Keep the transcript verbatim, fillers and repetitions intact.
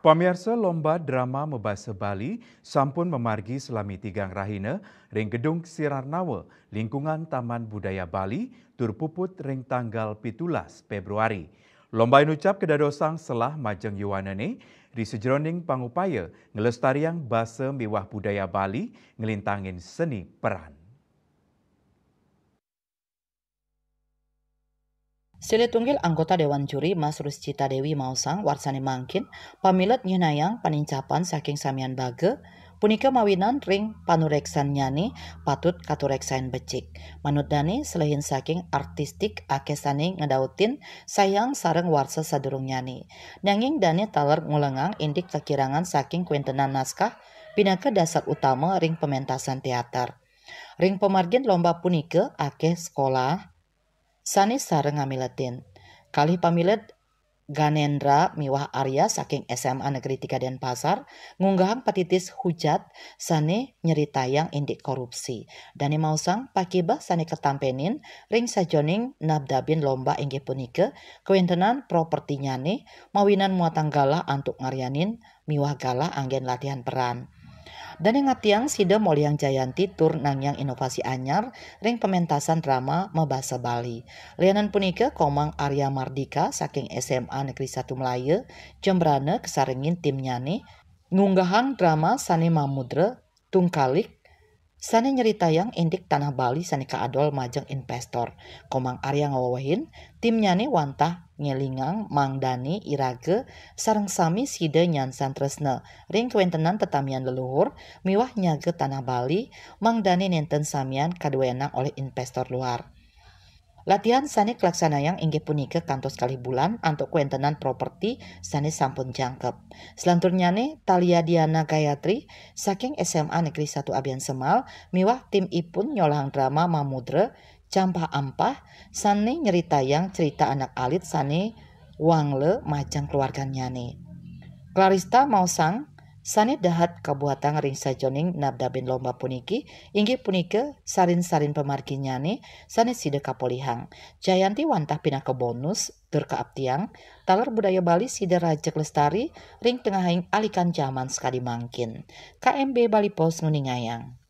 Pamiarsa, lomba drama mabasa Bali sampun mamargi salami tigang rahina ring Gedung Sinar Nawa, lingkungan Taman Budaya Bali, tur puput ring tanggal pitulas Februari. Lomba inucap kadadosang selah majeng yuanane ri sajroning pangupaya nglestariang basa miwah budaya Bali, nglintangin seni peran. Silih tunggil anggota Dewan Juri, Mas Ruscita Dewi, maosang, warsane mangkin, pamilet nyihnayang panincapan saking samian baga, punika mawinan ring panureksannyane patut katureksain becik. Manut dane, selehin saking artistik, akeh sane ngedautin sayang sareng warsa sadurungnyane. Nanging dane taler ngulengang indik kakirangan saking kawentenan naskah pinaka dasar utama ring pementasan teater. Ring pamargin lomba punika, akeh sekolah sane sareng ngamiletin. Kalih pamilet, Ganendra miwah Arya saking S M A Negeri Tiga Denpasar ngunggahang patitis hujat sane nyeritayang indik korupsi. Dane maosang, pakibeh sane katampenin ring sajoning nabdabin lomba inggih punika kawentenan propertinyane mawinan muatang galah antuk ngaryanin miwah galah anggen latihan peran. Dane ngatiang sida molihang Jayanti tur nangiang inovasi anyar ring pementasan drama mabasa Bali. Lianan punika, Komang Arya Mardika saking S M A Negeri Satu Melaya, Jembrana, kasarengin timnyane ngunggahang drama sane mamudra Tungkalik sane nyeritayang indik tanah Bali sane kaadol majeng investor. Komang Arya ngawewehin, timnyane wantah ngelingang mangdane iraga sareng sami sida nyansan tresna ring kawentenan tetamian leluhur miwah nyaga tanah Bali, mangdane nenten samian kaduenan olih investor luar. Latihan sane kalaksanayang inggih punika kantos kalih bulan antuk kawentenan properti sane sampun jangkep. Selanturnyane, Talia Diana Gayatri saking S M A Negeri Satu Abiansemal miwah tim ipun nyolahang drama mamudra Campah Ampah sane nyeritayang cerita anak alit sane wangla majeng keluargannyane. Clarista maosang, sane dahat kabuatang ring sajoning nabdabin lomba puniki inggih punika sarin-sarin pamarginyane sane sida kapolihang. Jayanti wantah pinaka bonus tur kaaptiang, taler budaya Bali sida rajeg lestari ring tengahing alikan jaman sakadi mangkin. K M B Bali Post nguningayang.